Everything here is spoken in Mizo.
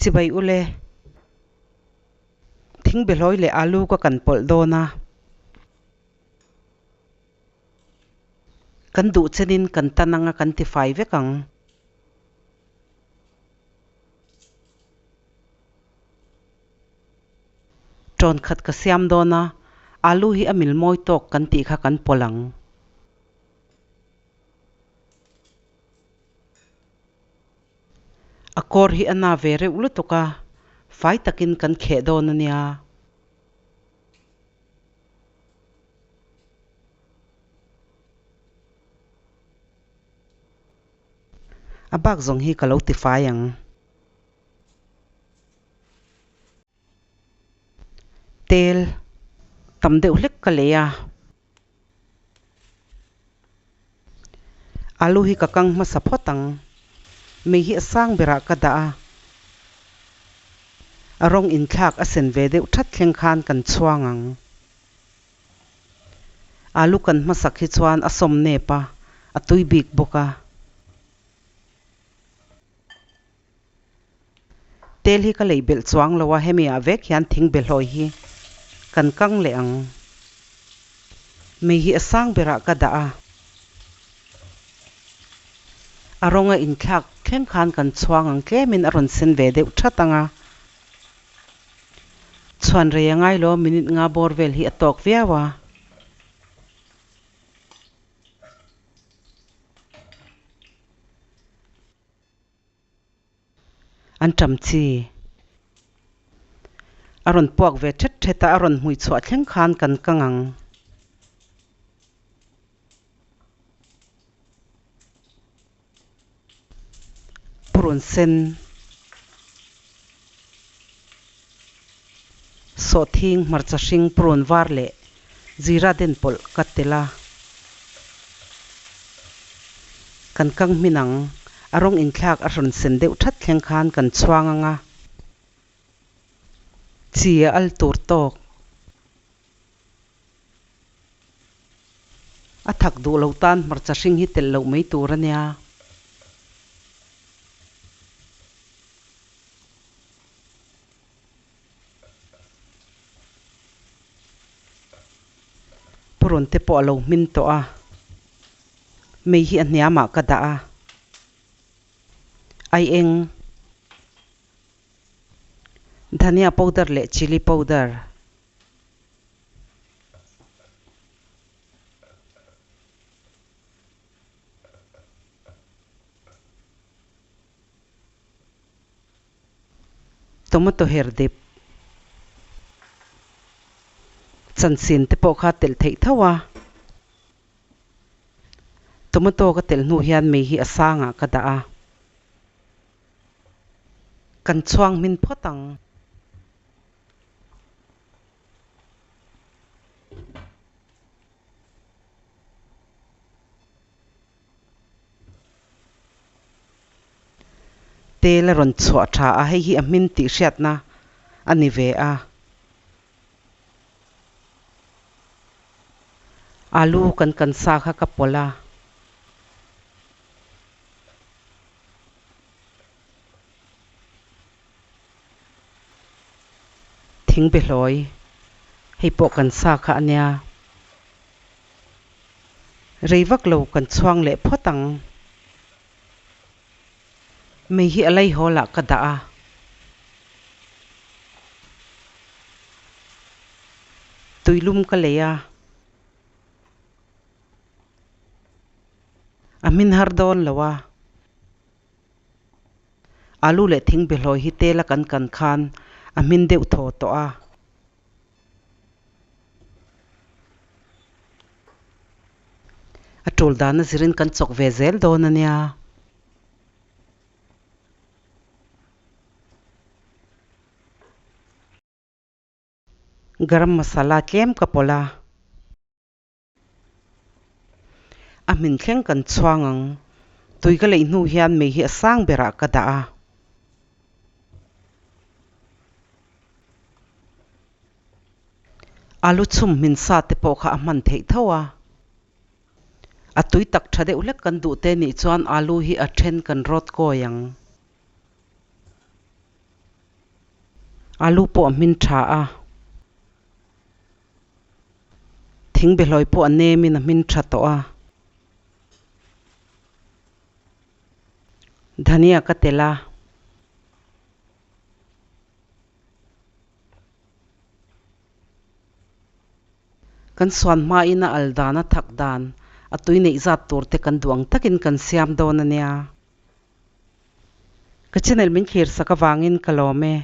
Chibai ule. Thingbehlawi leh alu ka kan pawlh dawn a. Kan duh chenin kan tan anga kan ti fai vek ang. Ṭawn khat ka siam dawn a, alu hi a mil mawi tawk kan tih kha kan pawlh ang. A kawr hi a na ve reuh lutuk a, fai takin kan kheh dawn a nia. A bak zawng hi ka lo ti fai ang. Tel tam deuh hlek ka lei a. Alu hi ka kang hmasa phawt ang. Mei hi a sang berah ka dah a. A rawng inthlak a sen ve deuh that thleng khan kan chhuang ang. Alu kan hmasak hi chuan a sawm nep a, a tui bik bawk a. Tel hi ka lei belh chuang lo a, hemi ah vek hian thing behlawi hi kan kang leh ang. Mei hi a sang berah ka dah a, a rawng a inthlak thleng khan kan chhuang ang tlemin a rawn sen ve deuh that ang a. Chhuan rei a ngai lo, minute nga bawr vel hi a tawk viau a. An ṭam chi. A rawn puak ve ṭhet ṭhet a, a rawn hmui chhuah thleng khan kan kang ang. Purun sen. Sawhthing, hmarcha hring, purun var leh zira den pawlh ka tel a. Kan kang hmin ang, a rawng inthlak a rawn sen deuh that thleng khan kan chhuang ang a. Chi a al tur tawk. A thak duh lo tan hmarcha hring hi telh loh mai tur a nia. Purun te pawh a lo hmin tawh a, mei hi a hniamah ka dah a, ai eng, dhania powder leh chilli powder. Tomato her dip chanchin te pawh kha telh theih tho a, tomato ka telh hnu hian mei hi a sangah ka dah a, kan chhuang hmin phawt ang. Tel a rawn chhuah tha a, hei hi a hmin tih hriatna a ni ve a. Alu kan kan sa kha ka pawlh a. Thingbehlawi, hei pawh kan sa kha a nia. Rei vak lo kan chhuang leh phawt ang. Mei hi a laihawl ah ka dah a. Tuilum ka lei a. A hmin har dawn lo a. Alu leh thingbehlawi hi tel a kan kan khan a hmin deuh thaw tawh a. A tul dan a zirin kan chawk ve zel dawn a nia. Garam masala tlem ka pawlh a. A hmin thleng kan chhuang ang. Tui ka leih hnu hian mei hi a sang berah ka dah a. Alu chhum hmin sa te pawh kha a hman theih tho a. A tui tak tha deuh hlek kan duh te nih chuan alu hi a then kan rawt kawi ang. Alu pawh a hmin tha a. Thing behlawi pawh a nemin a hmin tha tawh a. Dhania ka tel a. Kan suan hmain a al dan a thak dan a tui neih zat tur te kan duh ang takin kan siam dawn a nia. Ka channel min thlir sak avangin ka lawm e.